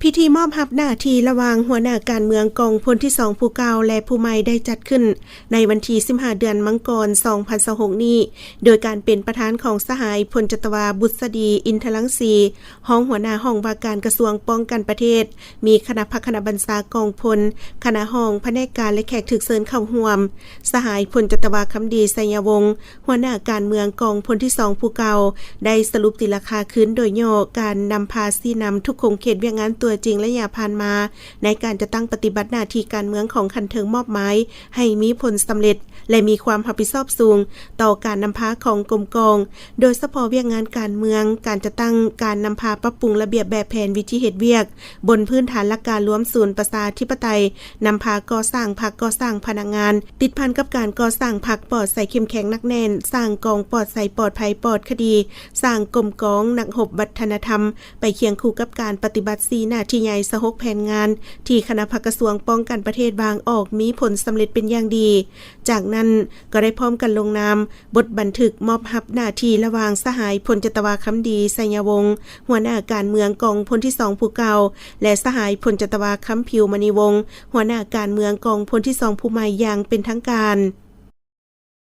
ພິທີມອບຮັບໜ້າທີ່ລະຫວ່າງຫົວໜ້າການເມືອງກອງພົນທີສອງຜູ້ເກົ່າ ແລະ ຜູ້ໃໝ່ໄດ້ຈັດຂຶ້ນໃນວັນທີສິບຫ້າ ເດືອນມັງກອນ ສອງພັນຊາວຫົກນີ້ ໂດຍການເປັນປະທານຂອງສະຫາຍພົນຈັດຕະວາ ບຸດສະດີ ອິນທະລັງສີ ຮອງຫົວໜ້າຫ້ອງວ່າການກະຊວງປ້ອງກັນປະເທດ, ມີຄະນະພັກຄະນະບັນຊາກອງພົນ, ຄະນະຫ້ອງພະແນກການ ແລະ ແຂກຖືກເຊີນເຂົ້າຮ່ວມ. ສະຫາຍພົນຈັດຕະວາ ຄຳດີ ໄຊຍະວົງ ຫົວໜ້າການເມືອງກອງພົນທີສອງຜູ້ເກົ່າ ໄດ້ສະຫຼຸບຕີລາຄາຄືນໂດຍຫຍໍ້ການນຳພາຊີ້ນຳທຸກຂົງເຂດວຽກງານຕົວຈິງໄລຍະຜ່ານມາ ໃນການຈັດຕັ້ງປະຕິບັດໜ້າທີ່ການເມືອງຂອງຂັ້ນເທິງມອບໝາຍໃຫ້ມີຜົນສຳເລັດ ແລະ ມີຄວາມຮັບຜິດຊອບສູງຕໍ່ການນຳພາຂອງກົມກອງ, ໂດຍສະເພາະວຽກງານການເມືອງ, ການຈັດຕັ້ງການນຳພາປັບປຸງລະບຽບແບບແຜນວິທີເຮັດວຽກ ບົນພື້ນຖານຫຼັກການລວມສູນປະຊາທິປະໄຕ, ນຳພາກໍ່ສ້າງພັກ, ກໍ່ສ້າງພະນັກງານ, ຕິດພັນກັບການກໍ່ສ້າງພັກປອດໃສເຂັ້ມແຂງໜັກແໜ້ນ, ສ້າງກອງປອດໃສປອດໄພປອດຄະດີ, ສ້າງກົມກອງນັກຮົບວັດທະນະທຳ, ໄປຄຽງຄູ່ກັບການປະຕິບັດສີ່ໜ້າທີ່ໃຫຍ່ ຊາວຫົກແຜນງານ ທີ່ຄະນະພັກກະຊວງປ້ອງກັນປະເທດວາງອອກມີຜົນສຳເລັດເປັນຢ່າງດີ. ຈາກນັ້ນກໍໄດ້ພ້ອມກັນລົງນາມບົດບັນທຶກມອບຮັບໜ້າທີ່ລະຫວ່າງສະຫາຍພົນຈັດຕະວາ ຄຳດີ ໄຊຍະວົງ ຫົວໜ້າການເມືອງກອງພົນທີສອງຜູ້ເກົ່າ ແລະ ສະຫາຍພົນຈັດຕະວາ ຄຳຜິວ ມະນີວົງ ຫົວໜ້າການເມືອງກອງພົນທີສອງຜູ້ໃໝ່ຢ່າງເປັນທາງການ.